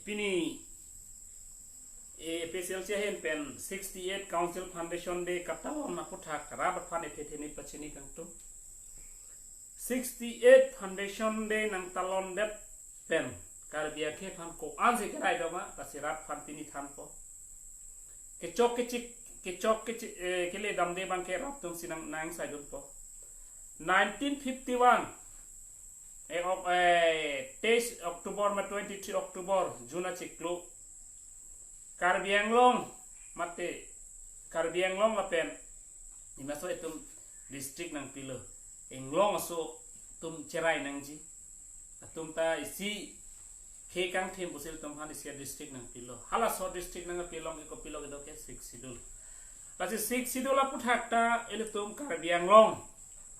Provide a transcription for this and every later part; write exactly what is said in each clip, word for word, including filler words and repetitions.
Pini, eh, A P H L C ahin pen sixty-eight Council Foundation Day katalon aputhak rat aphan ethe theni pachini kangtung. Sixty-eight Foundation Day nangtalondet pen Karbi akhei aphan ko-ansi kerai do ma, lasi rat aphan pini thanpo. Kechok kechik, kechok kechik, eh, kele damde abangke rat atum si nang, nang sai dunpo. Nineteen fifty-one, eh, ok, eh, teis October ma twenty-three October, June achiklo, Karbi Anglong mate Karbi Anglong lapen Dima Hasao atum district nangpilo. Anglong aso atum cherai nangji. Atum ta isi khei kangthim pusi ilitum aphan isi district nangpilo. Halaso district nangpilong ke kopilo kedo ke Sixth Schedule. Lasi Sixth Schedule aputhak ta ilitum Karbi Anglong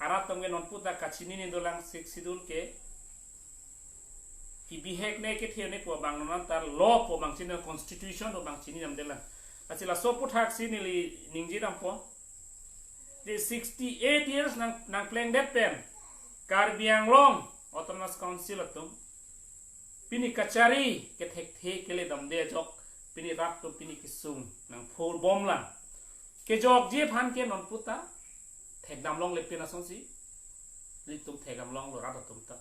arat atum ke nonpu ta kachinine dolang. Sixth Schedule ke kibihek ne kethe ne pu abang non anta law pu abang chini, constitution pu abang chini damdelang. Lasi laso aputhak si neli ningje dampo. Di sixty-eight years nang, nangplengdet pen Karbi Anglong Autonomous Council atum pini kachari kethekthe kele damde ajok pini rat atum pini kesung nangphurbomlang. Kejokji aphan ke nonpu ta thekdam longle pin asonsi ilitum thekdam longlo rat atum ta.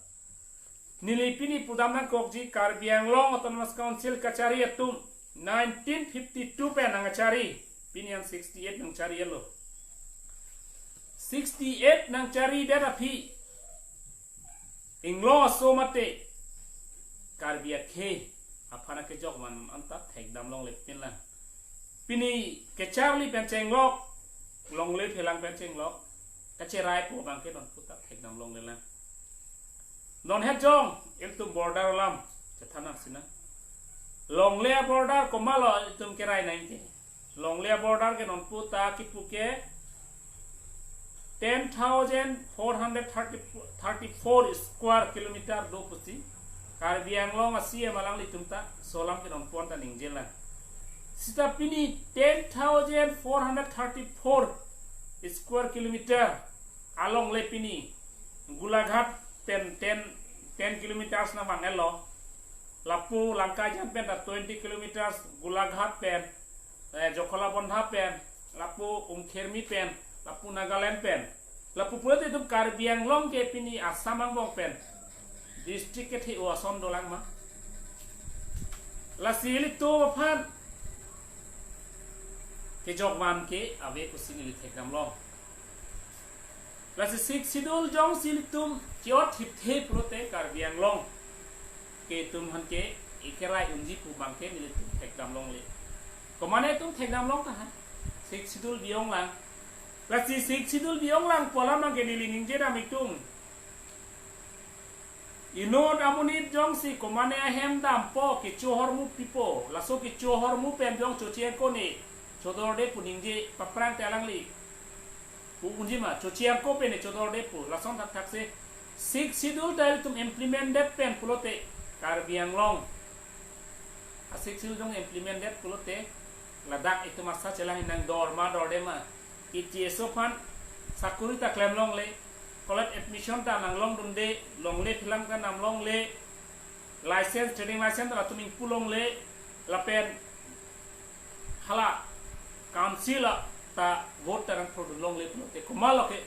Neli pini pudam nangkokji Karbi Anglong Autonomous Council kachari atum nineteen fifty-two pen nangchari, pini an sixty-eight nangchari elo. Sixty-eight nangcharidet aphi Anglong aso mate Karbi akhei aphan akejok man anta thekdam longle pinlang. Pini kecharli pen chenglok, longle phelang pen chenglok, kacherai pu abangke nonpu ta thekdam longlelang. Non het jong ilitum border alam chethan nangsinang. Longle aborder komatlo ilitum kerai nangke. Longle aborder ke nonpu ta kipu ke ten thousand four hundred thirty-four square kilometer do pusi Karbi Anglong a-C M alanglitum ta laso alam ke nonpu anta ningjelang. Seta pini ten thousand four hundred thirty-four square kilometer alongle pini Golaghat pen ten, ten kilometers nangvang-etlo. Lapu Lankajan pen ta twenty kilometers, Golaghat pen, eh, Jakhalabandha pen, lapu Umkhermi pen, lapu Nagaland pen. Lapu pulote itum Karbi Anglong ke pini Assam angbong pen district kethe-o ason dolang ma. Lasi ilitum aphan kejok van ke ave pusi neli thekdam long. Lasi Sixth Schedule jongsi ilitum ke-ot thipthe pulote Karbi Anglong ke itum aphan ke ekerai unji pu abangke nelitum thekdam longle. Komane itum thekdam long tahai? Sixth Schedule bi-onglang. Lasi Sixth Schedule bi-onglang pu alam abangke neli ningje dam itum. Inut amonit jongsi komane ahem dampo, kecho ahormu pipo, laso kecho ahormu pen jong choche ako ne chodorde pu ningje paphrang te alangli pu unji ma, choche ako pen ne chodorde pu, lason thakthak se Sixth Schedule ta ilitum implement det pen pulote Karbi Anglong a-Sixth Schedule jong implement det pulote ladak itum asa chelang nang dor ma dorde ma, iti eso aphan sakuri ta klem longle, college admission ta nang longdunde, longle phelang ta nang longle, license, trading license ta latum ingpu longle, lapen hala council ta vote ta nang produce longle pulote komatlo ke,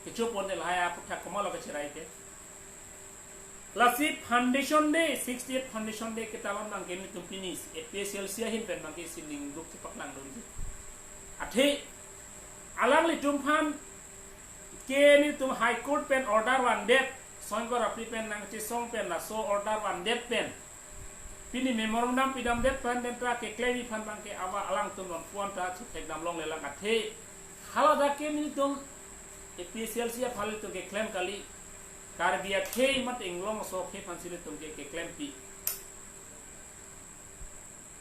kecho ponte lahai aputhak komatlo kecherai ke. Lasi Foundation Day, sixty-eight Foundation Day ketalon abangke nelitum pini A P H L C ahin pen abangke si ningduk chepaklangdunji. Athe alanglitum aphan ke nelitum High Court pen order vandet, Soingkor apri pen nangchesong pen laso order vandet pen pini memorandum pidamdet pen den ta keklemji aphan abangke ava alangtum nonpu anta chethekdam longlelang. Athe haladak ke nelitum A P H L C aphan ilitum keklem kali, Karbi akhei mate Anglong aso akhei aphan si ilitum ke keklempi.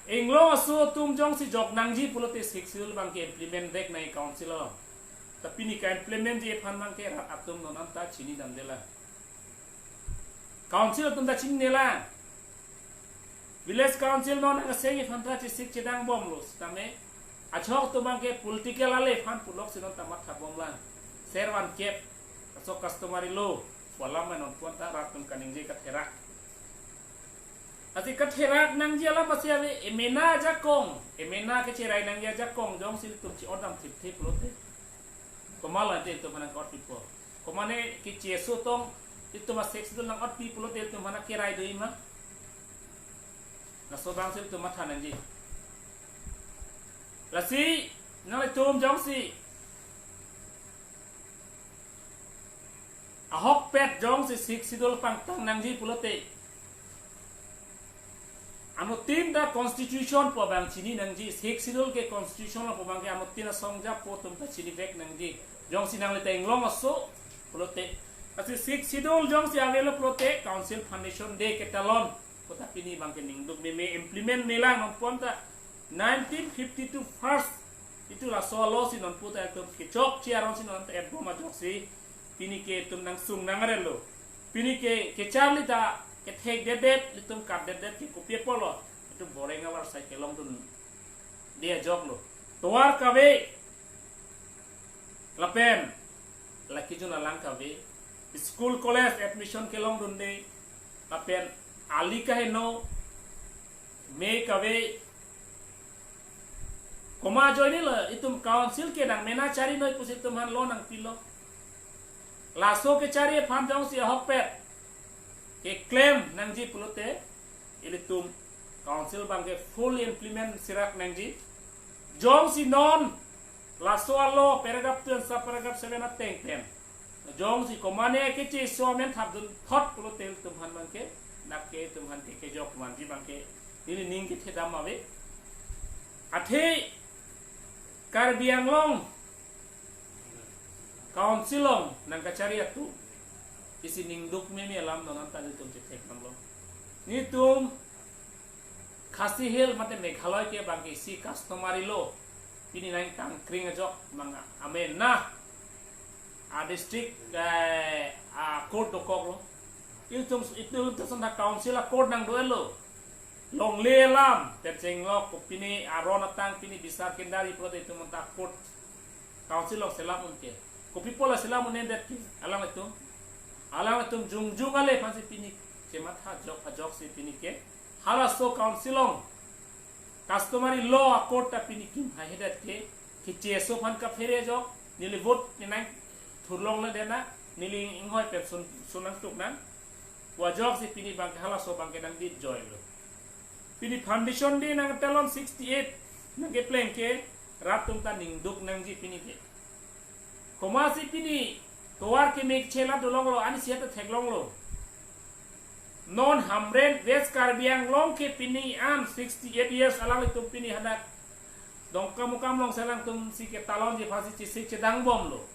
Anglong aso atum jongsi jok nangji pulote Sixth Schedule abangke implement vek nang council along. Ta pini ka-implement ji aphan abangke rat atum non anta chini damdelang. Council atum ta chininelang. Village council non nang aseng aphan ta chesik chedang bomlo, sitame achok atum abangke political ale aphan puloksi non ta matha bomlang. Ser van kep, achok customary law pu alam nonpu anta rat atum kaningje katherak. Ati katherak nangji alam pasi ave, emena ajakong, emena kecherai nangji ajakong jongsi ilitum chi-otdam thipthip pulote, komatlo ante ilitum aphan nang-ot pipo? Komane kecheso tong ilitum a-Sixth Schedule nang-otpi pulote ilitum aphan kerai do-i ma? Laso abangsi ilitum matha nangji. Lasi nanglitum jongsi ahokpet jongsi Sixth Schedule pangtang nangji pulote, anuttin ta constitution pu abang chini nangji, Sixth Schedule ke constitution lo pu abang ke anuttin asong japo atum ta chinivek nangji. Jongsi nanglita inglong aso pulote, lasi Sixth Schedule jongsi avelo pulote Council Foundation Day ketalon puta pini abang ke ningduk meme, implement melang nonpon ta nineteen fifty-two first itu laso alo si nonpu ta ekdom kechokche aron si non ta etbom ajoksi pini ke itum nangsung nangrelo. Pini ke kecharli ta kethekdetdet, ilitum katdetdet ke kopi apotlo? Itum boreng avar sai kelongdunde ajoklo. Tovar kave lapen la kejun alang kave, school college admission kelongdunde, lapen ali kaheno, me kave, koma ajoinelo itum council ke nang mena chari noi pusi itum aphan lo nangpilo. Laso kechari aphan jongsi ahokpet keklem nangji pulote, ilitum council abang ke fully implement sirak nangji. Jongsi non laso alo paragraph two and sub paragraph seven ateng pen jongsi komane kecheso amen thapdun thot pulote ilitum aphan abang ke, dak ke itum aphan ke kejok manji abang ke neli ning kethedam ave. Athe Karbi Anglong Council along nangkachari atum isi ningduk meme alam non anta nelitum chethekdamlo. Nelitum Khasi Hill mate Meghalaya ke abang ke isi customary law pini nangtangkring ajok abang amena a-district, eh, a-court dokoklo. Ilitum, ilitum ta council a-court nangdo-etlo. Longle alam, terchenglok, ko pini aron atang pini bisar kendari pulote itum anta court, council along selam un ke. Kopi apotlo selam un-edet ke, alanglitum. Alanglitum jongjong ale aphansi pini chematha ajok ajoksi pini ke halaso council along customary law a-court ta pini kim haihedet ke, kecheso aphan kaphere ajok, neli vote ne nangthurlongledet na, neli inghoi pen sun, sun nangtuk nang. Pu ajoksi pini abang ke halaso abang ke nangdip joilo. Pini Foundation Day nangtalon sixty-eight nangkepleng ke rat atum ta ningduk nangji pini ke. Komatsi pini tovar keme kechela dolonglo, ani siat theklonglo. Non Hamren West Karbi Anglong ke pini an sixty-eight years alanglitum pini hadak Dongkamukam along si alangtum si ketalonji aphansi chesik chedangbomlo.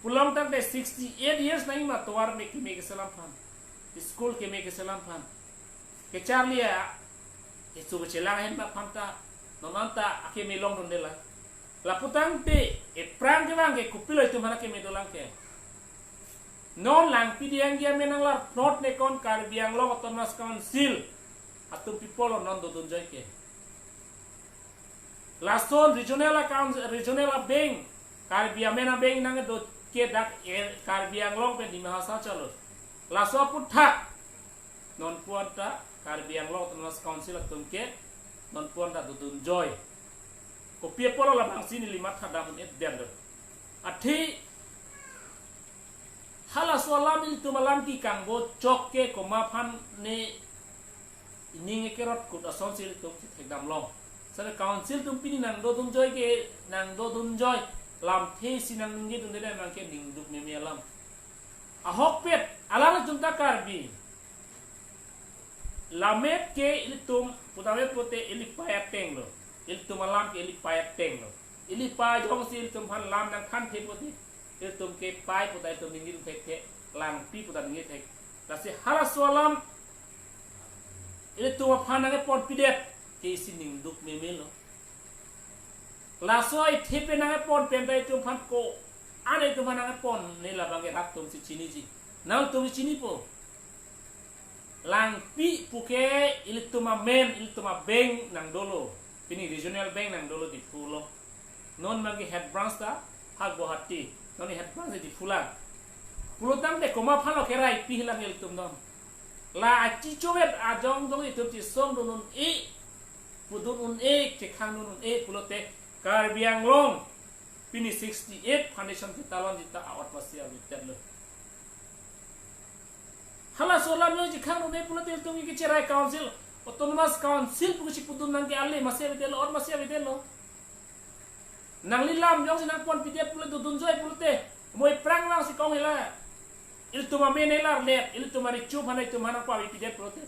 Pulo tangte sixty-eight years nangji ma tovar me keme keselam aphan, school keme keselam aphan. Kecharli a, keso kechelang ahin ma aphan ta, non anta akeme longdunde la. Lapu tangte, ephrang kevang ke kopilo itum aphan akeme dolang ke? Non Langpidi Anggi amen nanglarplot nekon Karbi Anglong Autonomous Council atum pi apotlo non dodunjoi ke? Lason regional account, regional a-bank, Karbi amen a-bank nangdo ke dak, eh, Karbi Anglong pen Dima Hasao chalo. Laso aphuthak nonpu anta Karbi Anglong Autonomous Council atum ke nonpu anta dodunjoi. Kopi apotlo labangsi neli mathadam un-edetlo. Athe halaso alam ilitum alam kekangbo chok ke komat aphan ne ining ekerot kut asonsi ilitum chethekdamlong. Sare council atum pini nangdodunjoi ke, nangdodunjoi lamthe si nangningjedunde abang ke ningduk meme alam. Ahokpet, alanglitum ta Karbi. Lamet ke ilitum putame pute ili payat tenglo. Ilitum alam ke ili payat tenglo. Ili payat jongsi ilitum aphan lam nangthanthe pute, ilitum ke pei puta ilitum ningje thekthe, langpi puta ningje thek. Lasi halaso alam ilitum aphan nangkeponpidet ke isi ningduk memelo. Laso ithip nangkepon pen ta itum aphan ko-an itum aphan nangkepon ne labang ke rat atum si chiniji. Nangtum si chinipo. Langpi puke ilitum amen, ilitum a-bank nangdolo. Pini regional bank nangdolo Diphu along. Non abang ke head branch ta ha Guwahati. Non head branch Diphu lang. Pulo tangte komat aphanlo kerai pilang ilitum non? La achichovet ajongjong itum chesongdun un-e, pudun un-e, chekhangdun un-e pulote Karbi Anglong pini sixty-eight foundation ketalon jita a-ot masi avedet lo. Halaso alam lo chekhangdun un-e pulote ilitum ke cherai council, autonomous council pusi pudun nang ke ale masi avedet lo, ot masi avedet lo. Nangli lam jongsi nangponpidet pulote, dodunjoi pulote, mo aphrang vangsi kong hela. Ilitum amen hela arlet, ilitum arecho aphan itum aphan nangpavipidet pulote,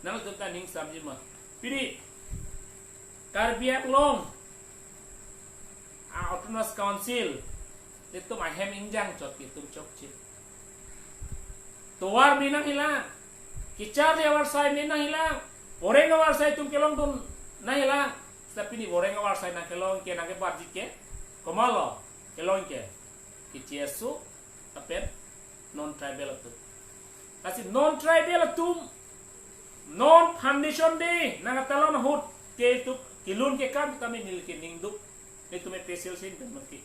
nanglitum ta ning samji ma? Pini Karbi Anglong a-autonomous council, ilitum ahem ingjang chot ke itum chokche. Tovar me nanghelang, kecharli avarsai me nanghelang, poreng avarsai itum kelongdun nanghelang. Seta pini poreng avarsai nangkelong ke, nangkebatji ke, komatlo kelong ke? Keche aso lapen non tribal atum. Lasi non tribal atum non foundation day nangketalon ahut ke itum kelun ke kam tame neli ke ningduk. Itum APHLC pen mati.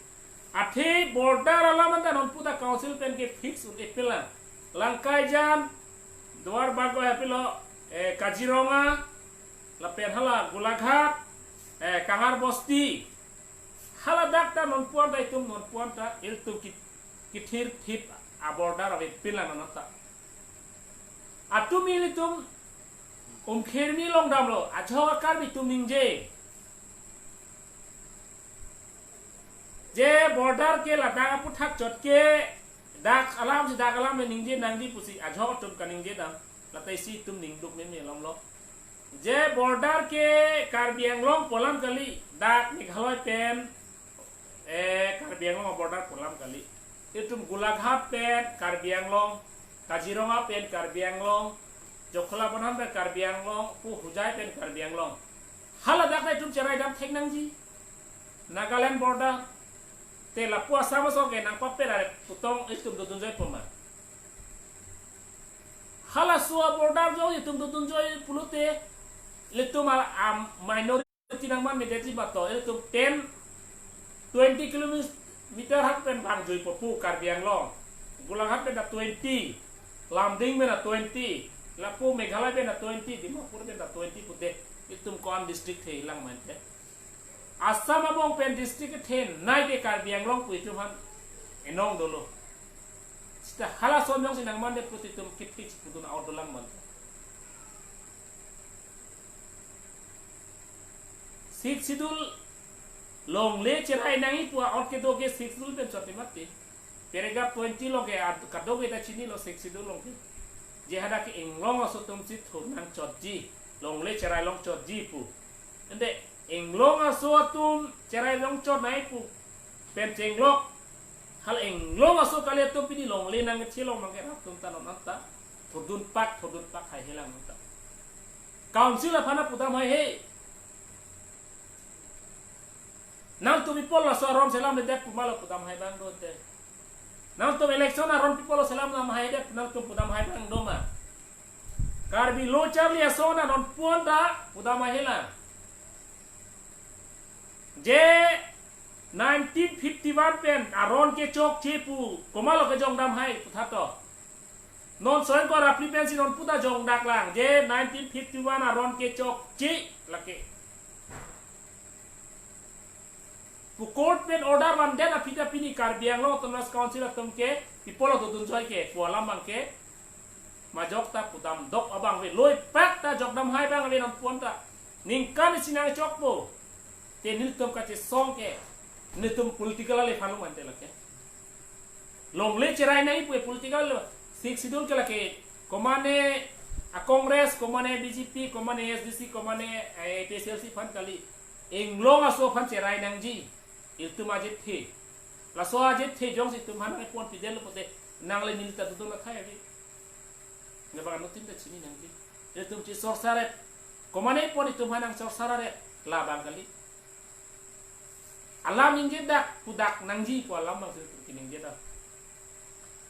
Athe border alam anta non puta council pen ke fix un-e pilang. Langkaijan, Duarbagoi apilo, eh, Kaziranga, lapen hala Golaghat, eh, Kangar Bosti. Haladak ta nonpu anta itum, nonpu anta ilitum ki-, kithirthip a-border ave pilang nonta. Atum ilitum Umkhermi along damlo, ajok a-Karbi atum ningje. Je border ke ladak aphuthak chot ke dak alam si dak alam ningje nangji pusi ajok atum kaningje dam. Lata isi itum ningduk meme alam lo. Je border ke Karbi Anglong pu alam kali, dak Meghalaya pen, eh, Karbi Anglong border pu alam kali. Itum Golaghat pen Karbi Anglong, Kaziranga pen Karbi Anglong, Jakhola Banhan pen Karbi Anglong, pu Hojai pen Karbi Anglong. Haladak ta itum cherai dam thek nangji. Nagaland border. Te lapu Assam aso ke nangpapera putong itum dodunjoi poma. Halaso a-border jong itum dodunjoi pulote, ilitum a, a-minority nangman medeji bato, ilitum ten, twenty kilometer hat pen vangjuipo pu Karbi Anglong. Golaghat pen ta twenty, Lumding pen ta twenty, lapu Meghalaya pen ta twenty, Dimapur pen ta twenty pute, itum ko-an district thelang mante. Assam angbong pen district kethenei ke Karbi Anglong pu itum aphan enong dolo. Seta halason jongsi nangmandet pulote itum kithik pudun a-ot dolang man. Sixth Schedule longle cherai nangji pu a-ot kedo ke Sixth Schedule pen chot mati. Paragraph twenty along ke ad-, kadokave ta chinilo Sixth Schedule along ke. Je hadak ke inglong aso atum chithur nangchotji, longle cherai longchotji pu. Ante inglong aso atum cherai longchot nangji pu pen chenglok. Hala inglong aso kali atum pini longle nangchelong abang ke rat atum ta non anta thurdun pak, thurdun pak haihelang anta. Council aphan pudam haihe. Nangtum people laso aron selamledet pu malo pudam hai abang do te. Nangtum election aron people selamlam haidet nangtum pudam hai abang do ma? Karbi lo charli ason nonpu anta pudam haihelang. Je nineteen fifty-one pen aron kechokche pu komatlo kejongdam hai puthato. Non soyang ko rapli pensi nonpu ta jongdaklang. Je nineteen fifty-one aron kechokche lake. Pu court pen order vandet aphi ta pini Karbi Anglong Autonomous Council atum ke people dodunjoi ke pu alam abang ke majok ta pudam dok abang ave, loi pak ta jokdam hai abang ave nonpu anta. Ningkan isi nangchokpo. Te nelitum kachesong ke nelitum political ale phalu mante lake. Longle cherai nangji pu political lo. Sixth Schedule ke lake komane a-Congress, komane BJP, komane ASDC, komane, eh, APHLC aphan kali. Inglong aso aphan cherai nangji. Itum ajethe. Laso ajethe jongsi itum aphan nangponpidetlo pute, nangle neli ta dodun athai ave. Nabang anutin ta chini nangji. Itum chesorsaret. Komane pon itum aphan nangsorsararet. Labang kali. Alam ningjedak, pudak nangji pu alam abang si itum keningjedak.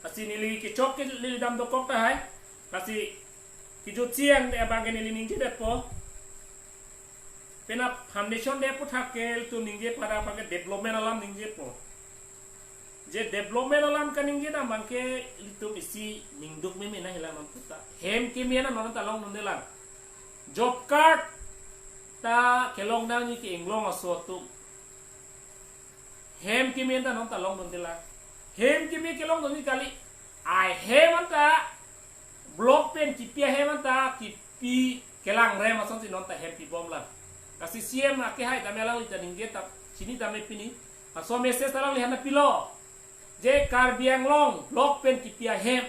Lasi neli kechok ke neli dam dokok tahai. Lasi kejutsi abang ke neli ningjedetpo. Penap foundation day aphuthak ke ilitum ningje pada abang ke development alam ningjepo. Je development alam kaningje abangke ilitum isi ningduk meme nangji lang non puta. Hem keme na non ta longdunde lang. Job card ta kelong nangji ke inglong aso atum. Hem keme ta non ta longdunde lang. Hem keme kelongdunji kali. Ahem anta block pen kipi ahem anta kipi kelang rem asonsi non ta hem pibom lang. Lasi C M akehai tame alangli ta ningje ta chini tame pini. Laso message ta alangli aphan pilo. Je Karbi Anglong block pen kipi ahem,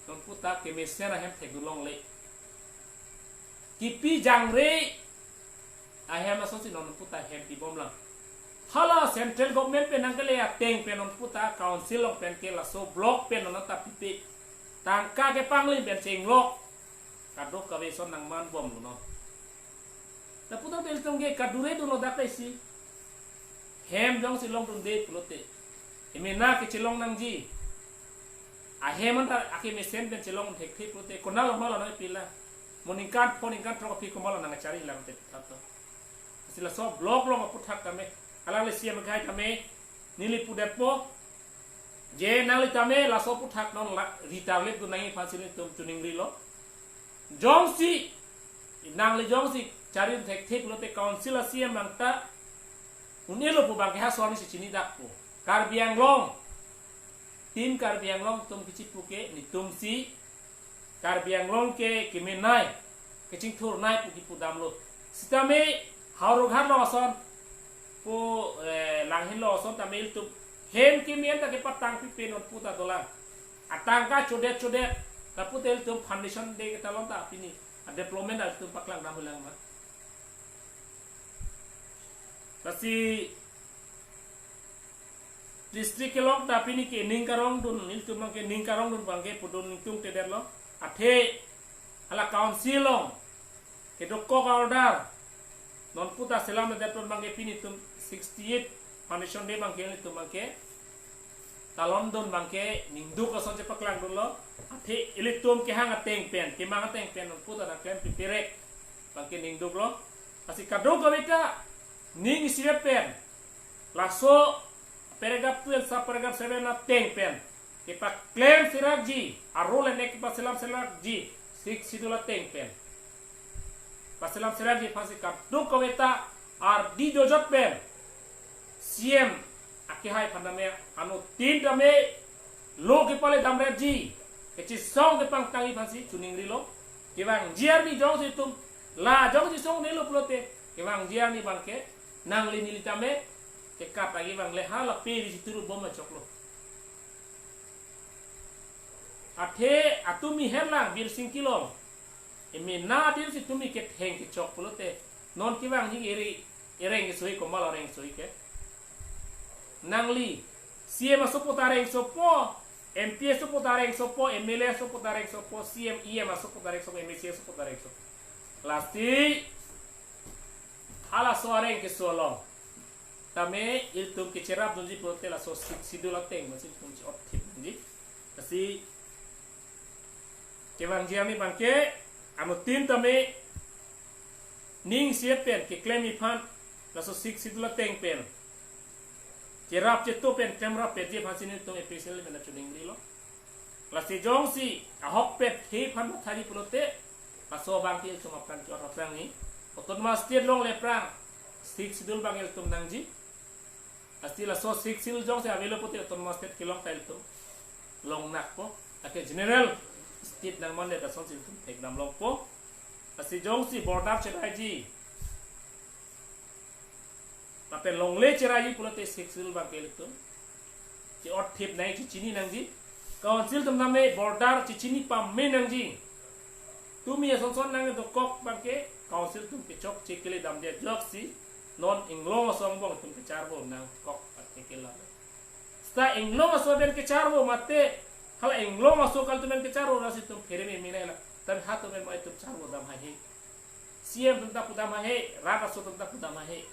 non puta kemesen ahem thekdun longle. Kipi jangre ahem asonsi non puta hem pibom lang. Hala central government pen nangkele ateng pen non puta council along pen ke laso block pen non ta pipe. Tangka kepanglim pen chenglok. Kadokave ason nangmanbomlo non. Lapu tangte ilitum ke kadure dunlo dak ta isi. Hem jongsi longdunde pulote, emena kechelong nangji. Ahem anta akemesen pen chelong thekthe pulote, konatlo malo nangpila. Mo ningkan pho ningkan throk aphi komatlo nangchari lang te puthot to. Lasi laso block along aputhak tame, alangli C M akehai tame neli pudetpo. Je nangli tame laso aputhak non la, retaliate dun nangji aphansi nelitum choningrilo. Jongsi nangli jongsi chari thekthe pulote council a-C M abang ta un-elo pu abangke ha ason si chini dakpo. Karbi Anglong, Team Karbi Anglong atum kichipu ke nelitumsi Karbi Anglong ke kemenei, kechingthurnei pu kipu damlo. Sitame Howraghat along ason pu, eh, Langhin along ason tame ilitum hem keme anta kepatang pipe non puta dolang. Atangka chodet chodet, lapu te ilitum foundation day ketalon ta pini adevelopment ilitum paklang dam hulang ma. Lasi district kelok ta pini ke ning karongdun, nelitum abangke ning karongdun abangke pudun nelitum tedetlo. Athe hala council along kedokok a-order non puta selamledet pon abangke pini tum sixty-eight foundation day abangke nelitum abangke talondun abangke ningduk ason chepaklangdunlo. Athe ilitum kehang ateng pen, kemang ateng pen non puta nangklem pipirek abangke ningduklo. Lasi kadokave ta ning isivet pen laso paragraph two and sub paragraph seven ateng pen kepaklem serakji, a-rule and act kepaselam serakji, Sixth Schedule ateng pen paselam serakji aphansi kadokave ta ardi jojot pen C M akehai aphan tame anuttin tame lo kepale damrepji, kechesong kepangtangji aphansi choningrilo. Kevangji arni jongsi itum la jongsi song nelo pulote, kevangji arni abangke nangli neli tame kekap agi abang le hala pe ri situru bom achoklo. Athe atumi herlang Birsing Kilom, emena adim si tumi ketheng kechok pulote, non kevangji eri ereng kesoi, komatlo reng soi ke? Nangli C M asopo ta rengsopo, M P asopo ta rengsopo, M L A asopo ta rengsopo, C M, E M asopo ta rengsopo, M A C asopo ta rengsopo. Lasi halaso areng keso along tame ilitum kecherapdunji pulote laso Sixth Schedule ateng masi ilitum chi-ot thip nangji. Lasi kevangji arni abangke anuttin tame ning isivet pen keklemji aphan laso Sixth Schedule ateng pen cherap cheto pen klemrap petji aphansi nelitum A P H L C pen choningrilo. Lasi jongsi ahokpet he aphan mathaji pulote, laso abangke ilitum aphrang chot aphrang ni Autonomous State longle aphrang Sixth Schedule abang ilitum nangji. Lasi laso Sixth Schedule jongsi avelo pulote Autonomous State kelong ta ilitum longnakpo. Lake general state nangmandet asonsi ilitum thekdam longpo. Lasi jongsi border cheraiji, lapen longle cheraiji pulote Sixth Schedule abangke ilitum chi-ot thip nangji, chechini nangji. Council atum tame border chechini pame nangji. Tumi asonson nangdokok abangke council atum kechokche kele damde ajoksi non inglong aso angbong atum kecharvo nangkok athe kelang. Seta inglong aso pen kecharvo mate, hala inglong aso kali atum pen kecharvo, lasi itum phere meme nangji la. Tapi ha atum pen ma itum charvo dam haihe. C M atum ta pudam haihe, rat aso atum ta pudam haihe.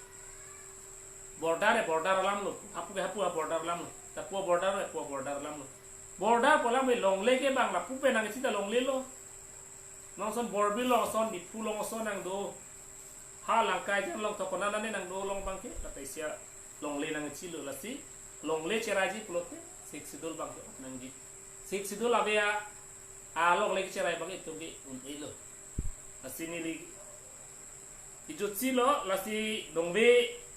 Border e border alamlo, hapu ke hapu a-border alamlo, lapu a-border e lapu a-border alamlo. Border pu alam e longle ke bang lapu pen nangji ta longlelo. Nangson Borbil along ason, Diphu along ason nangdo, ha Langkaijan along, Tokona nane nangdo along abangke, lata isi alongle nangchilo. Lasi longle cheraiji pulote Sixth Schedule abang ke-ok nangji. Sixth Schedule ave a, along le kecherai abang itum ke un-elo. Lasi neli kejutsi lo, lasi nongve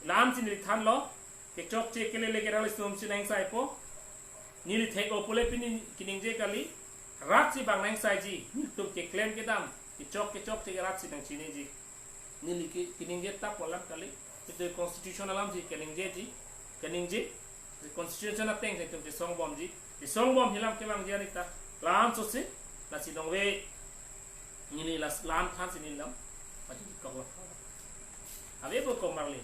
lam si neli thanlo. Kechokche kelele ke nanglitum si nangsaipo. Neli thek-o pule pini keningje kali. Rat si bang nangsaiji. Nelitum keklem kedam kechok kechokche rat si nangchiniji. Neli ke keningje tap alam kali. Itum constitution alam si keningjeji. Keningje. Constitution ateng si itum kesongbomji. Kesongbom hilam kevangji anik ta. Lam so si. Lasi nongve neli las lam than si neli lam. Pajut kok lo. Ave bo komarli.